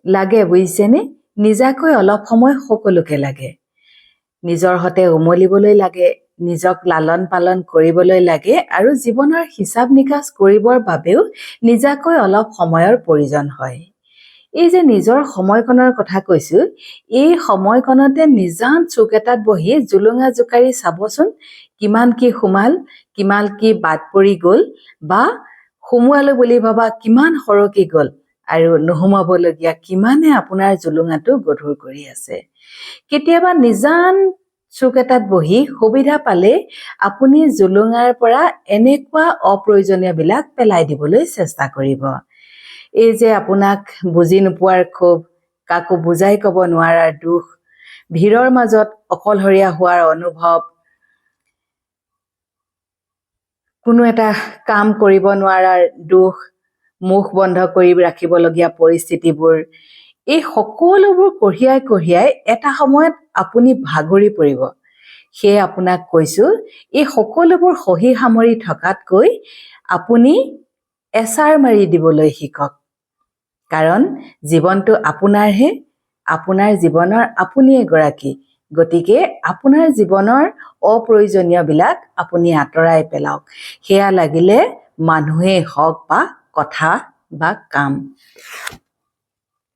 লাগে বুজিছেনে, নিজাকৈ অলপ সময় সকলোকে লাগে। নিজৰ সতে উমলিবলৈ লাগে, নিজক লালন পালন কৰিবলৈ লাগে আৰু জীৱনৰ হিচাপ নিকাচ কৰিবৰ বাবেও নিজাকৈ অলপ সময়ৰ প্ৰয়োজন হয়। এই যে নিজৰ সময়কণৰ কথা কৈছোঁ, এই সময়কণতে নিজান চুক এটাত বহি জোলোঙা জোকাৰি চাবচোন কিমান কি সোমাল, কিমান কি বাদ পৰি গ'ল বা সোমোৱালো বুলি ভবা কিমান সৰকি গ'ল আৰু নোসোমাবলগীয়া কিমানে আপোনাৰ জোলোঙাটো গধুৰ কৰি আছে। কেতিয়াবা নিজান চুক এটাত বহি সুবিধা পালে আপুনি জোলোঙাৰ পৰা এনেকুৱা অপ্ৰয়োজনীয়বিলাক পেলাই দিবলৈ চেষ্টা কৰিব। এই যে আপোনাক বুজি নোপোৱাৰ ক্ষোভ, কাকো বুজাই ক'ব নোৱাৰাৰ দুখ, ভিৰৰ মাজত অকলশৰীয়া হোৱাৰ অনুভৱ, কোনো এটা কাম কৰিব নোৱাৰাৰ দুখ, মুখ বন্ধ কৰি ৰাখিবলগীয়া পৰিস্থিতিবোৰ, এই সকলোবোৰ কঢ়িয়াই কঢ়িয়াই এটা সময়ত আপুনি ভাগৰি পৰিব। সেয়ে আপোনাক কৈছোঁ, এই সকলোবোৰ সহি সামৰি থকাতকৈ আপুনি এচাৰ মাৰি দিবলৈ শিকক। কাৰণ জীৱনটো আপোনাৰহে, আপোনাৰ জীৱনৰ আপুনি এগৰাকী। গতিকে আপোনাৰ জীৱনৰ অপ্ৰয়োজনীয়বিলাক আপুনি আঁতৰাই পেলাওক, সেয়া লাগিলে মানুহেই হওক বা কথা বা কাম।